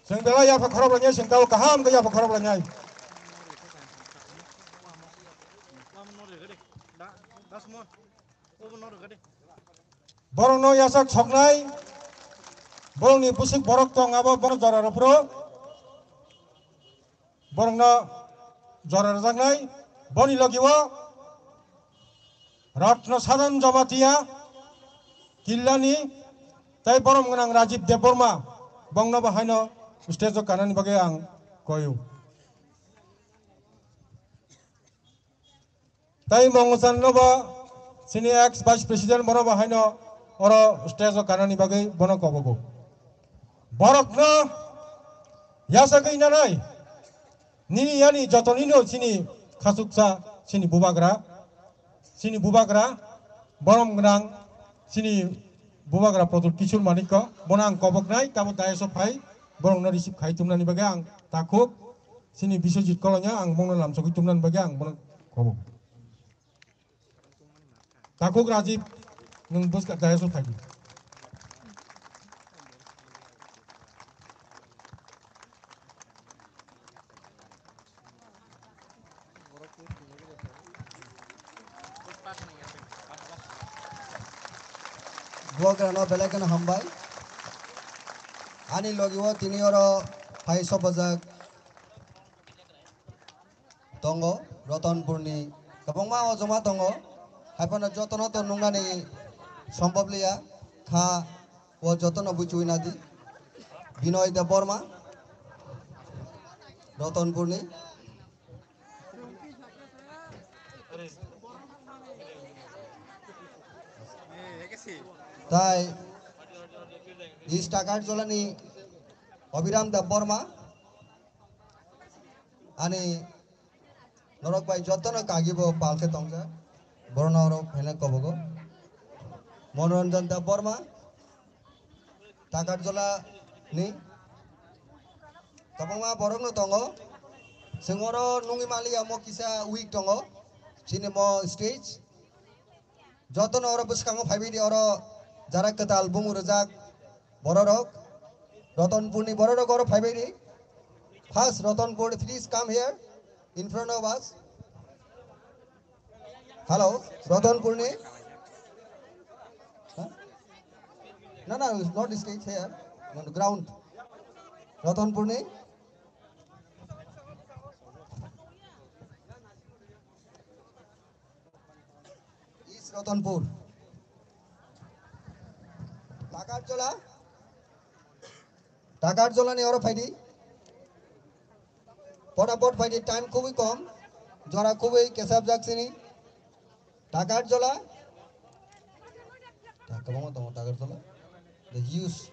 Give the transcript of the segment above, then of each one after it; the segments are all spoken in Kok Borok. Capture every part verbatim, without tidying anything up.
Chwng belai yapha khorok lainai, chwng tao kaham khe yapha khorok lainai. Borokno yachak soknai, borokni bwswk borok tong abo, bono jora rw phuru. Borokno jora rwjaknai, boni logi o Ratna Sadan Jamatia, Killani, tei borom gwnang Rajiv Debbarma, bongno bo haino stage o kanani bagwi ang koyo. Tei Mongochan no bo chini ex vice president, bono bo haino oro stage o kanani bagwi bono kobogo. Borokno yachagwi nanai, nini yani joto nino chini khachuksa, chini bubagra, chini bubagra, borom gwnang, chini bubagra Pradyut Kishore Manikya, bono ang koboknai, tamo dais o phai, borokno receive khai tumnani bagwi ang takhuk. Chini Biswajit Kolonya, ang bongno lamsogwi tumnani bagwi ang bono kobo. Takhuk Rajiv, nwng bwskang dais o phaidi. Bubagrano belai kheno hambai. Ani logi o tini oro phai sopajak tongo, Ratanpurni kwbangma ojoma tongo, haiphano jotono to nuknani sombhob liya, kha o jotono buchugwi nadi. Binoy Debbarma, Ratanpurni. Tai East Takarjolani Abhiram Debbarma. Ani norok bai jotono kagi bo pal khe tongjak. Borok norok phene kobogo. Manoranjan Debbarma, Takarjola ni. Kwbangma borok no tongo. Chwng oro nungwi manliya mo kisa weak tongo. Chini mo stage. Jotono oro bwskango phaibai di, oro jara kwtal bumu rwjak bororok, Ratanpurni bororok oro phaibai di. First Ratanpur, please come here in front of us. Hello, Ratanpurni. Huh? No, no, it's not stage here. On the ground. Ratanpurni. East Ratanpur. Takarjola. Takarjola ni oro phaidi. Potapot phaidi, time khubui kom. Jora khubui kesap jak sini. Takarjola. Ta kwbangma tongo Takarjola. The huge.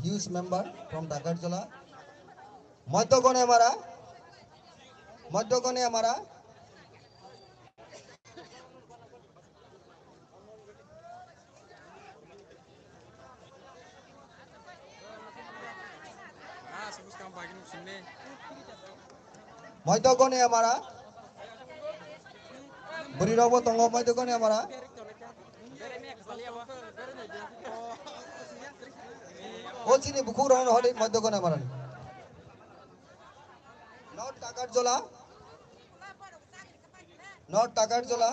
Huge member from Takarjola. Madhya Goniamara. Madhya Goniamara. Madhya Goniamara. Bwrwi rok bo tongo Madhya Goniamara. O chini bukhuk rok no hodi Madhya Goniamara ni. North Takarjola. North Takarjola.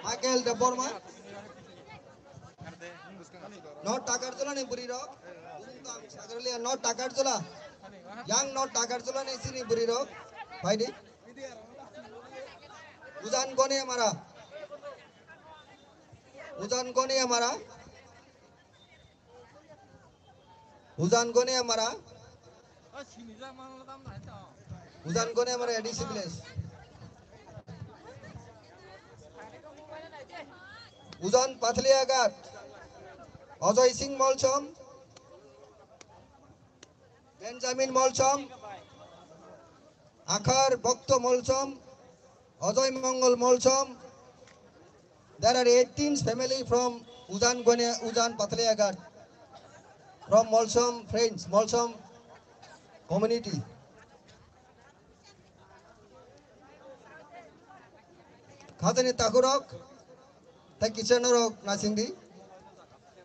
Michael Debbarma. North Takarjola ni bwrwi rok. North Takarjola. Yang North Takarjola ni sini bwrwi rok. Phaidi. Ujan Goniamara. Ujan Goniamara. Ujan Goniamara. Ujan Goniamara A D C village. Ujan Pathliagat. Ajoy Singh Molsom. Benjamin Molsom. Akhar Bhakta Molsom, Ajoy Mongol Molsom. There are eighteen family from Ujan Gone, Ujan Pathliagat. from Molsom friends, Molsom community. Khatini takhurok, tei kisa norok nasingdi.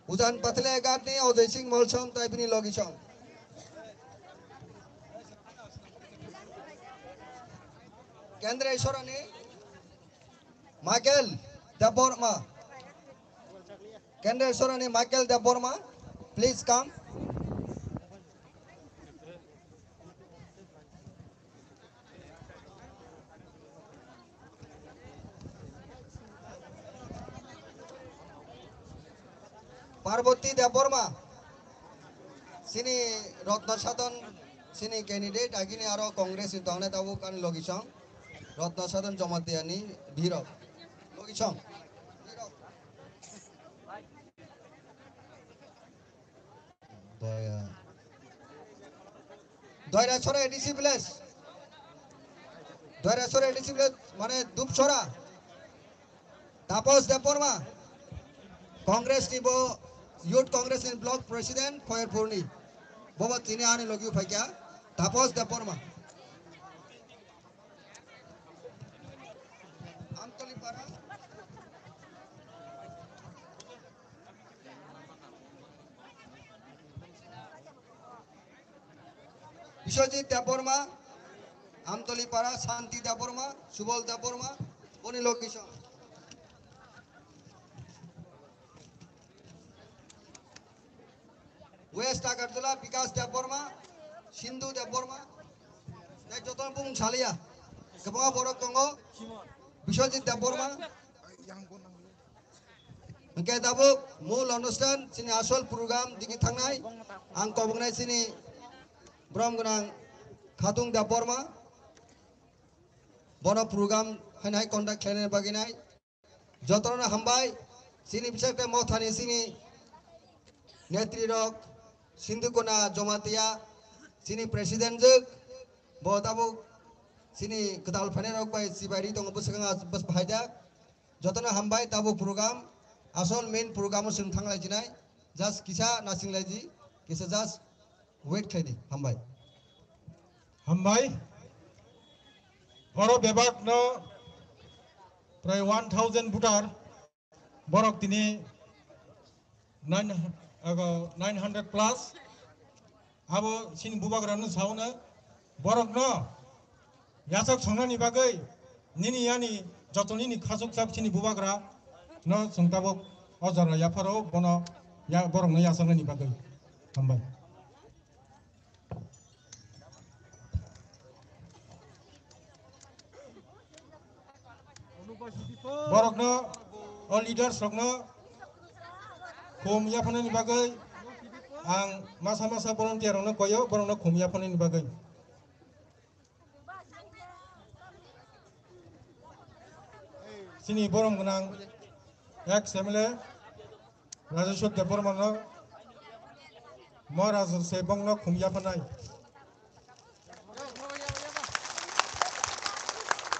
Ujan Pathele Ghatni Ojay Singh Molsom tei bini logisong. Kendra Sorani Michael Debbarma. Kendra Sorani Michael Debbarma, please come. Parvati Debbarma, sini Ratna Sadhan, sini candidate, agini aro Congress ni tongnai tabuk ani logisong, Ratna Sadhan Jamatia ni birok. Logisong. Doya. Doira Sora A D C village. Doira Sora A D C village, mane Dupsora. Tapos Debbarma. Congress ni bo Youth Congress ni Block President Khoyerpur ni. Bobo tini ani logi phaikya. Tapos Debbarma. Amtoli Para. Biswajit Debbarma, Amtoli Para, Santi Debbarma, Subal Debbarma, boni location. West Agartala, Bikas Debbarma, Sindhu Debbarma, tei joto bung salia, kwbangma borok tongo, Biswajit Debbarma. Hingke tabuk mul onusthan chini asol program digi thangnai, ang koboknai chini borom gwnang Khatung Debbarma, bono program hainai conduct khlainani bagwi nai. Jotono hambai, chini bisakte mothani chini netri rok, Sindhukona Jamatia, chini president jwk, bo tabuk chini kwtal phainai rok bai chibai ri tongo bwswkang bwswk haida. Jotono hambai tabuk program, asol main program o chwng thang lai jinai, just kisa nasing lai ji, kisa just wait khlai di, hambai. Hambai. Oro bebak no prai one thousand voter, borok tini nine, ago nine hundred plus. Abo chini bubagra no sao na, borok no yachak songnani bagwi nini yani joto nini khasuk sak chini bubagra no chwng tabuk o jora yapharo bono ya, borok no yachaknani bagwi. Hambai. Borokno, o leaders rokno khum yaphanani bagwi ang masa masa volunteer rokno koyo, borokno khum yaphanani bagwi. Chini borom gwnang ex M L A Rajeshwar Debbarma no Maharaj se bongno khum yaphanai.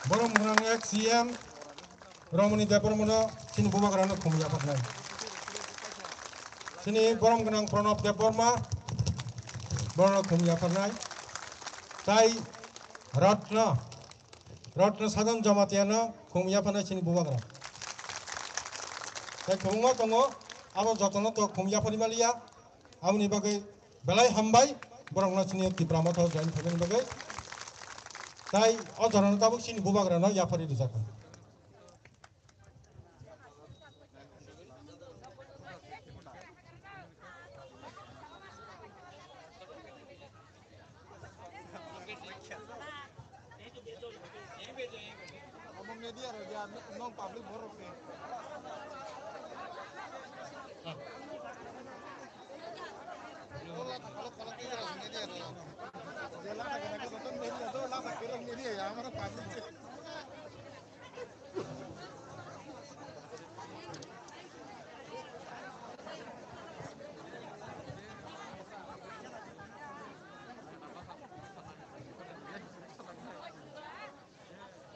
Borom gwnang ex C M Romoni Debbarma no chini bubagra no khum yaphanai. Chini borom gwnang Pranab Debbarma, bono khum yapharnai. Tai Ratna, Ratna Sadhan Jamatia no khum yapharnai chini bubagra. Tai khumma tongo, abo jotono to khum yapharwi maliya, aboni bagwi belai hambai, borokno chini Tipra Motha join khaimani bagwi. Tai o jorano tabuk chini bubagra no yapharwi rijak. Omo media rok ya, nong public borok se.